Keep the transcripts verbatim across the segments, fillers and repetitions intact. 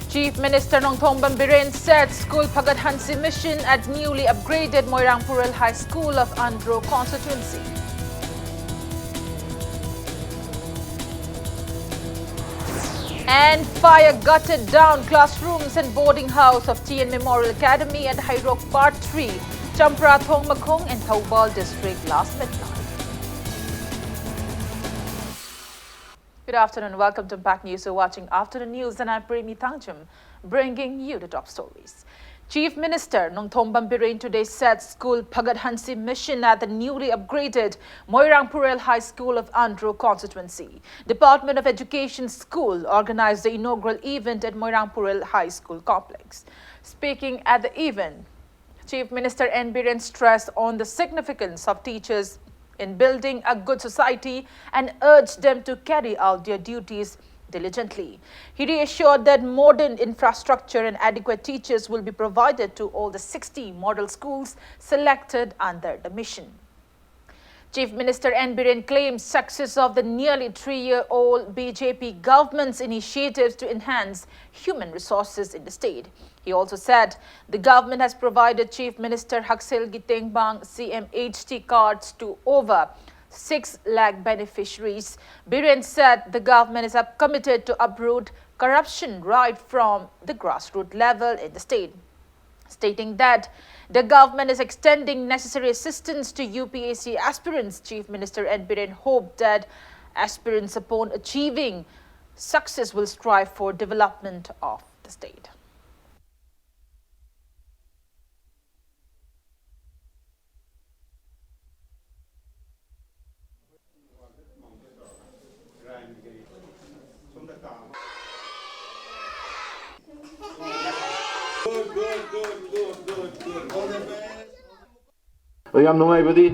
Chief Minister Nongthombam Biren said School Phagat Hanse Mission at newly upgraded Moirang Purel High School of Andro constituency. And fire gutted down classrooms and boarding house of T N Memorial Academy at Hairok Part three, Champra Thongmakhong in Thoubal District last midnight. Good afternoon. Welcome to Impact News. You're watching Afternoon News and I'm Premi Thangjam, bringing you the top stories. Chief Minister Nongthombam Biren today said School Phagat Hanse Mission at the newly upgraded Moirang Purel High School of Andro constituency. Department of Education School organized the inaugural event at Moirang Purel High School complex. Speaking at the event, Chief Minister N Biren stressed on the significance of teachers in building a good society and urged them to carry out their duties diligently. He reassured that modern infrastructure and adequate teachers will be provided to all the sixty model schools selected under the mission. Chief Minister N Biren claimed success of the nearly three-year-old B J P government's initiatives to enhance human resources in the state. He also said the government has provided Chief Minister Haksel Gyutengbang C M H T cards to over six lakh beneficiaries. Biren said the government is up- committed to uproot corruption right from the grassroots level in the state, stating that the government is extending necessary assistance to U P S C aspirants. Chief Minister N Biren hoped that aspirants, upon achieving success, will strive for development of the state. ꯑꯗꯣ ꯌꯥꯝ ꯅꯨꯡꯉꯥꯏꯕꯗꯤ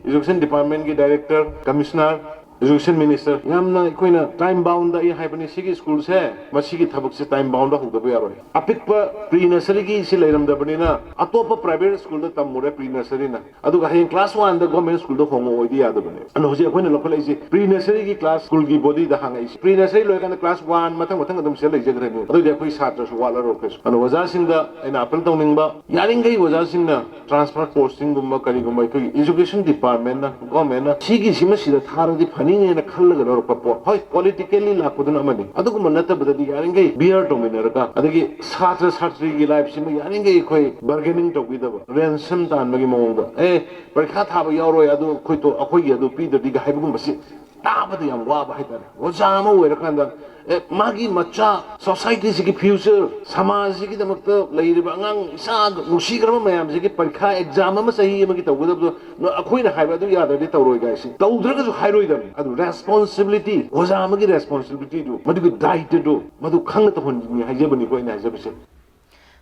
Education Departmentꯀꯤ Director, Commissioner, Education Minister, ꯌꯥꯝꯅ ꯑꯩꯈꯣꯏꯅ time bound ꯑꯩ ꯍꯥꯏꯕꯅꯤ, ꯁꯤꯒꯤ ꯁ꯭ꯀꯨꯜꯁꯦ, ꯃꯁꯤꯒꯤ ꯊꯕꯛꯁꯦ time bound ꯍꯧꯗꯕ ꯌꯥꯔꯣꯏ꯫ ꯑꯄꯤꯛꯄ pre nursery ꯒꯤ ꯁꯤ ꯂꯩꯔꯝꯗꯕꯅꯤꯅ ꯑꯇꯣꯞꯄ private school ꯗ ꯇꯝꯃꯨꯔꯦ pre nursery ꯅ, ꯑꯗꯨꯒ ꯍꯌꯦꯡ class one ꯗ government school ꯗ ꯍꯣꯡꯉꯛꯑꯣꯏꯗꯤ ꯌꯥꯗꯕꯅꯦ꯫ ꯑꯗꯨꯅ ꯍꯧꯖꯤꯛ ꯑꯩꯈꯣꯏꯅ ꯂꯧꯈꯠꯂꯛꯏꯁꯦ pre nursery ꯒꯤ class, ꯁ꯭ꯀꯨꯜꯒꯤ body ꯗ ꯍꯥꯡꯉꯛꯏꯁꯦ꯫ Pre nursery ꯂꯣꯏꯔꯀꯥꯟꯗ class one ꯃꯊꯪ ꯃꯊꯪ ꯑꯗꯨꯝ ꯁꯤꯗ ꯂꯩꯖꯈ꯭ꯔꯅꯤ꯫ ꯑꯗꯨꯑꯣꯏꯗꯤ ꯑꯩꯈꯣꯏ ꯁꯥꯇ꯭ꯔꯁꯨ ꯋꯥꯠꯂꯔꯣꯏ ꯀꯩꯁꯨ꯫ ꯑꯗꯨꯅ ꯑꯣꯖꯥꯁꯤꯡꯗ ꯑꯩꯅ appeal ꯇꯧꯅꯤꯡꯕ, ꯌꯥꯔꯤꯈꯩ ꯑꯣꯖꯥꯁꯤꯡꯅ transfer posting ꯒꯨꯝꯕ ꯀꯔꯤꯒꯨꯝꯕ ꯑꯩꯈꯣꯏꯒꯤ education department ꯅ, government ꯅ ꯁꯤꯒꯤꯁꯤꯃ ꯁꯤꯗ ꯊꯥꯔꯗꯤ ꯐꯅꯤꯅꯦꯅ ꯈꯜꯂꯒ ꯂꯧꯔꯛꯄ ꯄꯣꯠ, ꯍꯣꯏ, politically ꯂꯥꯛꯄꯗꯨꯅ ꯑꯃꯅꯤ, ꯑꯗꯨꯒꯨꯝꯕ ꯅꯠꯇꯕꯗꯗꯤ ꯌꯥꯔꯤꯈꯩ bear ꯇꯧꯃꯤꯟꯅꯔꯒ, ꯑꯗꯒꯤ ꯁꯥꯇ꯭ꯔ ꯁꯥꯇ꯭ꯔꯤꯒꯤ life ꯁꯤꯃ ꯌꯥꯔꯤꯈꯩ ꯑꯩꯈꯣꯏ bargaining ꯇꯧꯕꯤꯗꯕ, ransom ꯇꯥꯟꯕꯒꯤ ꯃꯑꯣꯡꯗ, ꯑꯦ, ꯄꯔꯤꯈꯥ ꯊꯥꯕ ꯌꯥꯎꯔꯣꯏ, ꯑꯗꯨ ꯑꯩꯈꯣꯏ ꯇꯣ-, ꯑꯩꯈꯣꯏꯒꯤ ꯑꯗꯨ ꯄꯤꯗ꯭ꯔꯗꯤꯒ ꯍꯥꯏꯕꯒꯨꯝꯕꯁꯤ ꯇꯥꯕꯗ ꯌꯥꯝ ꯋꯥꯕ ꯍꯥꯏꯇꯥꯔꯦ꯫ ꯑꯣꯖꯥ ꯑꯃ ꯑꯣꯏꯔꯀꯥꯟꯗ, ꯑꯦ, ꯃꯥꯒꯤ ꯃꯆꯥ society ꯁꯤꯒꯤ future, ꯁꯃꯥꯖꯁꯤꯒꯤꯗꯃꯛꯇ ꯂꯩꯔꯤꯕ ꯑꯉꯥꯡ ꯏꯆꯥ ꯅꯨꯡꯁꯤꯈ꯭ꯔꯕ ꯃꯌꯥꯝꯁꯤꯒꯤ ꯄꯔꯤꯈꯥ exam ꯑꯃ ꯆꯍꯤ ꯑꯃꯒꯤ ꯇꯧꯒꯗꯕꯗꯣ, ꯅ-, ꯑꯩꯈꯣꯏꯅ ꯍꯥꯏꯕ ꯑꯗꯨ ꯌꯥꯗ꯭ꯔꯗꯤ ꯇꯧꯔꯣꯏ ꯀꯥꯏꯁꯤ ꯇꯧꯗ꯭ꯔꯒꯁꯨ ꯍꯥꯏꯔꯣꯏꯗꯕꯅꯤ꯫ ꯑꯗꯨ responsibility, ꯑꯣꯖꯥ ꯑꯃꯒꯤ responsibility ꯗꯨ, ꯃꯗꯨꯒꯤ ꯗꯥꯏꯇ꯭ꯌꯗꯨ, ꯃꯗꯨ ꯈꯪꯅ ꯇꯧꯍꯟꯅꯤꯡꯉꯤ ꯍꯥꯏꯖꯕꯅꯤꯀꯣ ꯑꯩꯅ ꯍꯥꯏꯖꯕꯁꯦ꯫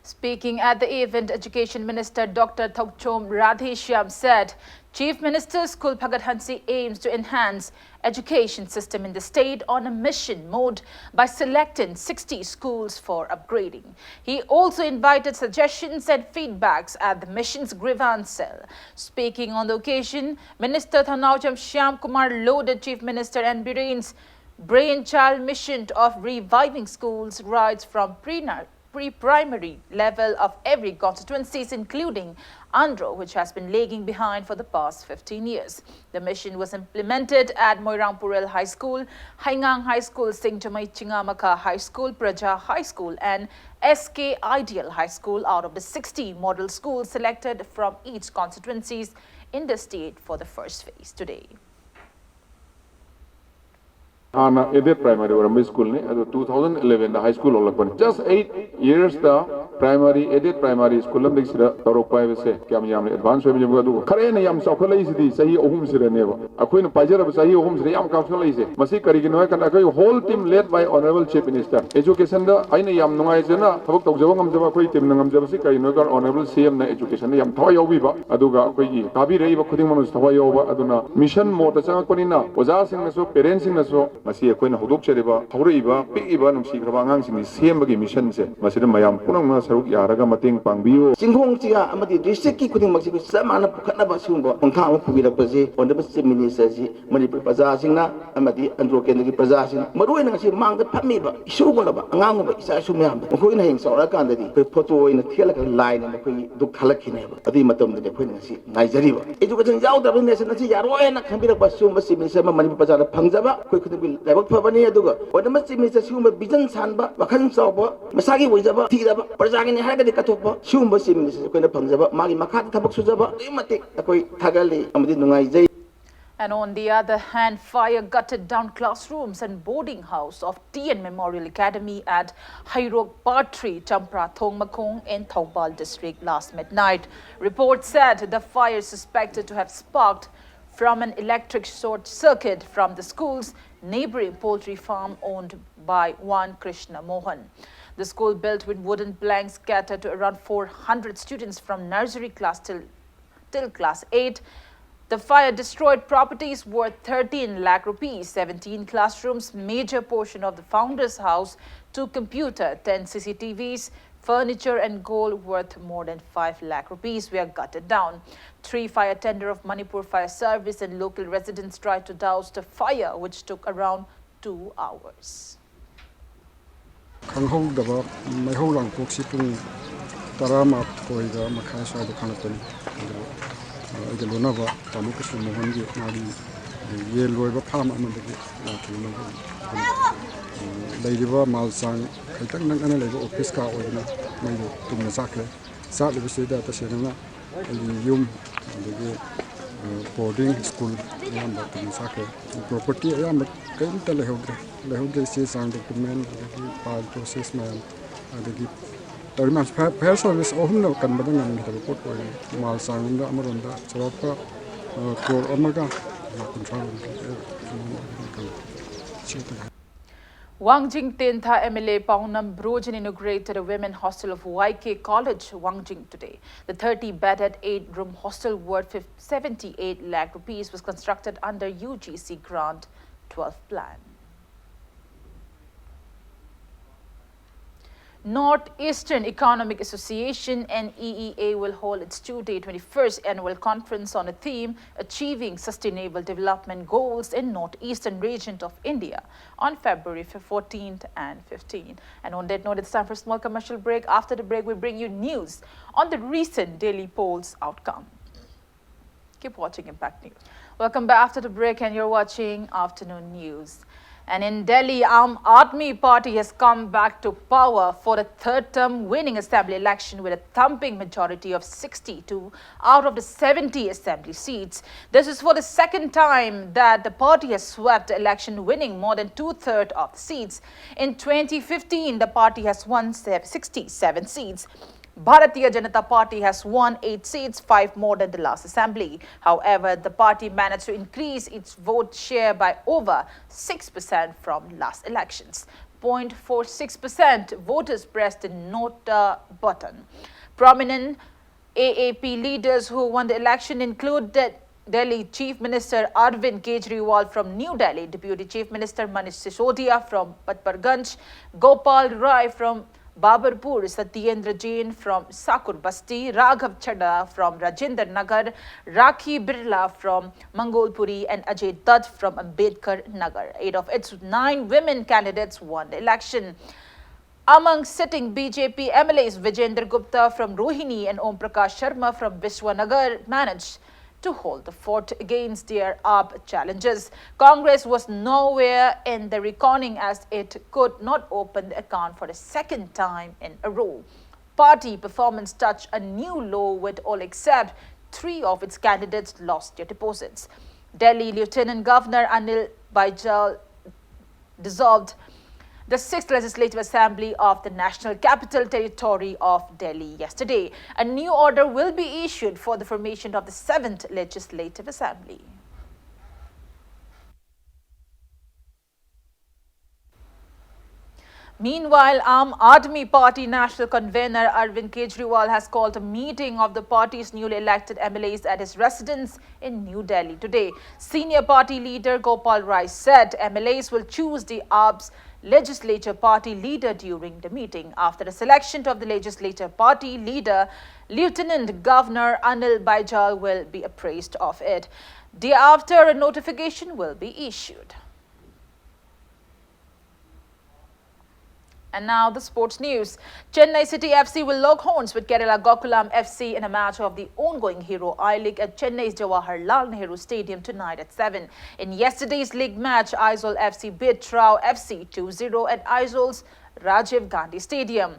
Speaking at the event, Education Minister Doctor Thokchom Radheshyam said Chief Minister's School Phaghat Hanse aims to enhance education system in the state on a mission mode by selecting sixty schools for upgrading. He also invited suggestions and feedbacks at the mission's grievance cell. Speaking on the occasion, Minister Thanaocham Shyam Kumar lauded Chief Minister N Biren's brainchild mission of reviving schools right from pre-nursery pre-primary level of every constituencies, including Andro, which has been lagging behind for the past fifteen years. The mission was implemented at Moirang Purel High School, Haingang High School, Singtamai Chingamakha High School, Praja High School, and S K Ideal High School out of the sixty model schools selected from each constituencies in the state for the first phase today. ꯍꯥꯟꯅ aided primary ꯑꯣꯏꯔꯝꯕ school ꯅꯤ, ꯑꯗꯨ two thousand eleven ꯗ high school ꯑꯣꯜꯂꯛꯄꯅꯤ꯫ Just eight years ꯇ Primary, aided primary school ꯑꯃꯗꯒꯤ ꯁꯤꯗ ꯇꯧꯔꯛꯄ ꯍꯥꯏꯕꯁꯦ ꯀꯌꯥꯝ ꯌꯥꯝꯅ advance ꯑꯣꯏꯕ ꯌꯦꯡꯉꯨ꯫ ꯑꯗꯨꯒ ꯈꯔ ꯍꯦꯟꯅ ꯌꯥꯝ ꯆꯥꯎꯈꯠꯂꯛꯏꯁꯤꯗꯤ ꯆꯍꯤ ꯑꯍꯨꯝꯁꯤꯗꯅꯦꯕ꯫ ꯑꯩꯈꯣꯏꯅ ꯄꯥꯏꯖꯔꯕ ꯆꯍꯤ ꯑꯍꯨꯝꯁꯤꯗ ꯌꯥꯝ ꯀꯥꯎꯁꯜꯂꯛꯏꯁꯦ꯫ ꯃꯁꯤ ꯀꯔꯤꯒꯤꯅꯣ ꯍꯥꯏ ꯀꯥꯟꯗ ꯑꯩꯈꯣꯏ whole team led by Honorable Chief Minister꯫ Educationꯗ ꯑꯩꯅ ꯌꯥꯝ ꯅꯨꯡꯉꯥꯏꯖꯅ ꯊꯕꯛ ꯇꯧꯖꯕ ꯉꯝꯖꯕ ꯑꯩꯈꯣꯏ teamꯅ ꯉꯝꯖꯕꯁꯤ ꯀꯔꯤꯅꯣ ꯍꯥꯏ ꯀꯥꯟꯗ Honorable CMꯅ educationꯗ ꯌꯥꯝ ꯊꯋꯥꯏ ꯌꯥꯎꯕꯤꯕ, ꯑꯗꯨꯒ ꯑꯩꯈꯣꯏꯒꯤ ꯀꯥꯕꯤꯔꯛꯏꯕ ꯈꯨꯗꯤꯡꯃꯛꯅꯁꯨ ꯊꯋꯥꯏ ꯌꯥꯎꯕ꯫ ꯑꯗꯨꯅ mission modeꯇ ꯆꯪꯉꯛꯄꯅꯤꯅ ꯑꯣꯖꯥꯁꯤꯡꯅꯁꯨ, parentꯁꯤꯡꯅꯁꯨ ꯃꯁꯤ ꯑꯩꯈꯣꯏꯅ ꯍꯧꯗꯣꯛꯆꯔꯤꯕ ꯍꯧꯔꯛꯏꯕ ꯄꯤꯛꯏꯕ ꯅꯨꯡꯁꯤꯈ꯭ꯔꯕ ꯑꯉꯥꯡꯁꯤꯡꯒꯤ ꯁꯦꯝꯕꯒꯤ missionꯁꯦ ꯃꯁꯤꯗ ꯃꯌꯥꯝ ꯄꯨꯝꯅꯃꯛꯅ ꯁꯔꯨꯛ ꯌꯥꯔꯒ ꯃꯇꯦꯡ ꯄꯥꯡꯕꯤꯌꯨ꯫ ꯆꯤꯡꯈꯣꯡ ꯆꯤꯌꯥ ꯑꯃꯗꯤ districtꯀꯤ ꯈꯨꯗꯤꯡꯃꯛꯁꯤ ꯑꯩꯈꯣꯏ ꯆꯞ ꯃꯥꯟꯅ ꯄꯨꯈꯠꯅꯕ ꯁꯤꯒꯨꯝꯕ ꯈꯣꯡꯊꯥꯡ ꯑꯃ ꯄꯨꯕꯤꯔꯛꯄꯁꯤ Honorable Chief Ministerꯁꯤ ꯃꯅꯤꯄꯨꯔ ꯄ꯭ꯔꯖꯥꯁꯤꯡꯅ ꯑꯃꯗꯤ ꯑꯟꯗ꯭ꯔꯣ ꯀꯦꯟꯗ꯭ꯔꯒꯤ ꯄ꯭ꯔꯖꯥꯁꯤꯡ, ꯃꯔꯨꯑꯣꯏꯅ ꯉꯁꯤ ꯃꯥꯡꯗ ꯐꯝꯃꯤꯕ ꯏꯁꯨꯒꯨꯝꯂꯕ ꯑꯉꯥꯡꯒꯨꯝꯕ ꯏꯆꯥ ꯏꯁꯨ ꯃꯌꯥꯝꯗꯣ ꯃꯈꯣꯏꯅ ꯍꯌꯦꯡ ꯆꯥꯎꯔꯛꯑꯀꯥꯟꯗꯗꯤ ꯑꯩꯈꯣꯏ photo ꯑꯣꯏꯅ ꯊꯦꯠꯂꯒ ꯂꯥꯏꯅ ꯃꯈꯣꯏꯒꯤ ꯗꯨꯛ ꯊꯥꯂꯛꯈꯤꯅꯦꯕ꯫ ꯑꯗꯨꯒꯤ ꯃꯇꯝꯗꯗꯤ ꯑꯩꯈꯣꯏꯅ ꯉꯁꯤ ꯉꯥꯏꯖꯔꯤꯕ education ꯌꯥꯎꯗꯕ nation ꯑꯁꯤ ꯌꯥꯔꯣꯏ ꯍꯥꯏꯅ ꯈꯟꯕꯤꯔꯛꯄ ꯁꯤꯒꯨꯝꯕ Chief Minister ꯑꯃ ꯃꯅꯤꯄꯨꯔ ꯄ꯭ꯔꯖꯥꯅ ꯐꯪꯖꯕ ꯑꯩꯈꯣꯏ ꯈꯨꯗꯤꯡꯃꯛꯀꯤ ꯂꯥꯏꯕꯛ ꯐꯕꯅꯤ꯫ ꯑꯗꯨꯒ ꯑꯣꯏꯅꯃꯛ Chief Minister ꯁꯤꯒꯨꯝꯕ vision ꯁꯥꯟꯕ, ꯋꯥꯈꯜ ꯆꯥꯎꯕ, ꯃꯁꯥꯒꯤ ꯑꯣꯏꯖꯕ ꯊꯤꯗꯕ, ꯄ꯭ꯔꯖꯥꯒꯤꯅꯤ ꯍꯥꯏꯔꯒꯗꯤ ꯀꯠꯊꯣꯛꯄ ꯁꯤꯒꯨꯝꯕ Chief Minister ꯑꯩꯈꯣꯏꯅ ꯐꯪꯖꯕ, ꯃꯥꯒꯤ ꯃꯈꯥꯗ ꯊꯕꯛ ꯁꯨꯖꯕ ꯑꯗꯨꯛꯀꯤ ꯃꯇꯤꯛ ꯑꯩꯈꯣꯏ ꯊꯥꯒꯠꯂꯤ ꯑꯃꯗꯤ ꯅꯨꯡꯉꯥꯏꯖꯩ꯫ And on the other hand, fire gutted down classrooms and boarding house of T N Memorial Academy at Hairok Part three, Champra Thongmakhong in Thoubal district last midnight. Reports said the fire suspected to have sparked from an electric short circuit from the school's neighboring poultry farm owned by one Krishna Mohan. The school, built with wooden planks, catered to around four hundred students from nursery class till till class eight. The fire destroyed properties worth thirteen lakh rupees, seventeen classrooms, major portion of the founder's house, two computer, ten C C T Vs, furniture and gold worth more than five lakh rupees were gutted down. Three fire tender of Manipur Fire Service and local residents tried to douse the fire, which took around two hours. ꯈꯪꯍꯧꯗꯕ ꯃꯩꯍꯧ ꯂꯥꯡꯄꯣꯛꯁꯤ ꯄꯨꯡ ꯇꯔꯥꯃꯥꯊꯣꯏꯗ ꯃꯈꯥꯏ ꯁ꯭ꯋꯥꯏꯗ ꯈꯪꯂꯛꯄꯅꯤ꯫ ꯑꯗꯨꯕꯨ ꯑꯩꯒ ꯂꯣꯏꯅꯕ ꯇꯥꯃꯣ ꯀ꯭ꯔꯤꯁꯅ ꯃꯣꯍꯟꯒꯤ ꯃꯥꯒꯤ ꯌꯦꯟ ꯂꯣꯏꯕ farm ꯑꯃꯗꯒꯤ ꯂꯥꯛꯈꯤꯕꯅꯤ꯫ ꯑꯗꯨꯅ ꯂꯩꯔꯤꯕ ꯃꯥꯜ ꯆꯥꯡ ꯈꯤꯇꯪ ꯅꯛꯅꯅ ꯂꯩꯕ office ꯀꯥ ꯑꯣꯏꯕꯅ ꯃꯩꯗꯨ ꯇꯨꯝꯅ ꯆꯥꯛꯈ꯭ꯔꯦ꯫ ꯆꯥꯛꯂꯤꯕꯁꯤꯗ ꯇꯁꯦꯡꯅ ꯑꯩꯒꯤ ꯌꯨꯝ ꯑꯗꯒꯤ boarding school ꯑꯌꯥꯝꯕ ꯇꯨꯝꯅ ꯆꯥꯛꯈ꯭ꯔꯦ꯫ Property ꯑꯌꯥꯝꯕ ꯀꯔꯤꯝꯇ ꯂꯩꯍꯧꯗ꯭ꯔꯦ꯫ ꯂꯩꯍꯧꯗ꯭ꯔꯦ ꯆꯦ ꯆꯥꯡ document ꯑꯗꯒꯤ file process ꯃꯌꯥꯝ ꯑꯗꯒꯤ ꯇꯧꯔꯤ ꯃꯌꯥꯝꯁꯦ ꯐꯥꯌꯔ ꯁꯥꯔꯚꯤꯁ ꯑꯍꯨꯝꯅ ꯀꯟꯕꯗ ꯉꯝꯈꯤꯗꯕ ꯄꯣꯠ ꯑꯣꯏꯔꯦ꯫ ꯃꯥꯏꯜ ꯆꯥꯡ ꯑꯃꯗ ꯑꯃꯔꯣꯝꯗ ꯆꯥꯎꯔꯥꯛꯄ ꯀ꯭ꯔꯣꯔ ꯑꯃꯒ ꯂꯥꯈ ꯀꯨꯟꯊ꯭ꯔꯥ ꯂꯣꯝ ꯁꯤ ꯈꯛꯇ ꯉꯥꯏꯔꯦ꯫ Wangjing Tentha M L A Paonam Brojen inaugurated a women hostel of Y K College, Wangjing today. The thirty bedded eight room hostel worth seventy-eight lakh rupees was constructed under U G C grant twelve plan. North Eastern Economic Association, N E E A, will hold its two-day twenty-first annual conference on the theme Achieving Sustainable Development Goals in Northeastern Region of India on February fourteenth and fifteenth. And on that note, it's time for a small commercial break. After the break, we bring you news on the recent Delhi polls outcome. Keep watching Impact News. Welcome back after the break, and you're watching Afternoon News. And in Delhi, Aam Aadmi Party has come back to power for the third term, winning assembly election with a thumping majority of sixty-two out of the seventy assembly seats. This is for the second time that the party has swept the election, winning more than two-thirds of the seats. In twenty fifteen, the party has won sev- sixty-seven seats. Bharatiya Janata Party has won eight seats, five more than the last assembly. However, the party managed to increase its vote share by over six percent from last elections. Point four six percent voters pressed the nota button. Prominent A A P leaders who won the election included Delhi Chief Minister Arvind Kejriwal from New Delhi, Deputy Chief Minister Manish Sisodia from Patparganj, Gopal Rai from Babarpur, Satyendra Jain from Sakur Basti, Raghav Chadha from Rajendra Nagar, Rakhi Birla from Mangolpuri, and Ajay Dutt from Ambedkar Nagar. Eight of its nine women candidates won the election. Among sitting B J P M L As, Vijendra Gupta from Rohini and Om Prakash Sharma from Vishwanagar managed to hold the fort against their A A P challengers. Congress was nowhere in the reckoning as it could not open the account for the second time in a row. Party performance touched a new low, with all except three of its candidates lost their deposits. Delhi Lieutenant Governor Anil Baijal dissolved the sixth Legislative Assembly of the National Capital Territory of Delhi yesterday. A new order will be issued for the formation of the seventh Legislative Assembly. Meanwhile, Aam Aadmi Party National Convener Arvind Kejriwal has called a meeting of the party's newly elected M L As at his residence in New Delhi today. Senior party leader Gopal Rai said M L As will choose the AAP's legislature party leader during the meeting. After the selection of the legislature party leader, Lieutenant Governor Anil Baijal will be apprised of it. Thereafter, a notification will be issued. And now the sports news. Chennai City F C will lock horns with Kerala Gokulam F C in a match of the ongoing Hero I-League at Chennai's Jawaharlal Nehru Stadium tonight at seven. In yesterday's league match, Aizawl F C beat Trao F C two zero at Aizawl Rajiv Gandhi Stadium.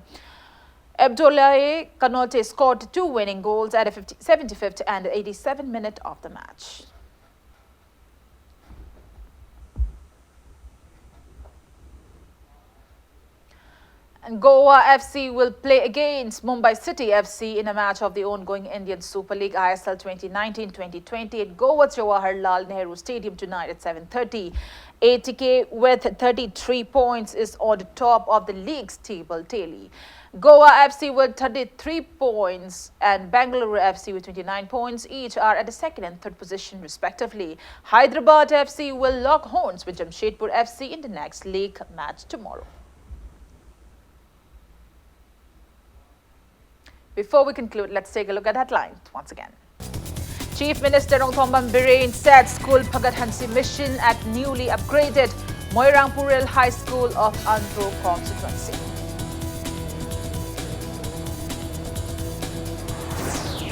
Abdoulaye Konate scored two winning goals at a fifty, seventy-fifth and eighty-seven minute of the match. And Goa F C will play against Mumbai City F C in a match of the ongoing Indian Super League I S L twenty nineteen twenty twenty at Goa's Jawaharlal Nehru Stadium tonight at seven thirty. A T K with thirty-three points is on the top of the league's table tally. Goa F C with thirty-three points and Bengaluru F C with twenty-nine points each are at the second and third position respectively. Hyderabad F C will lock horns with Jamshedpur F C in the next league match tomorrow. Before we conclude, let's take a look at headlines once again. Chief Minister Rongthombam Biren said School Phagat Hanse Mission at newly upgraded Moirang Purel High School of Andro constituency.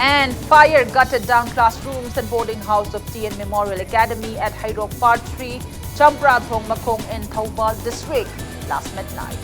And fire gutted down classrooms and boarding house of T N Memorial Academy at Hairok Part three, Champra Thong Makhong in Thoubal District last midnight.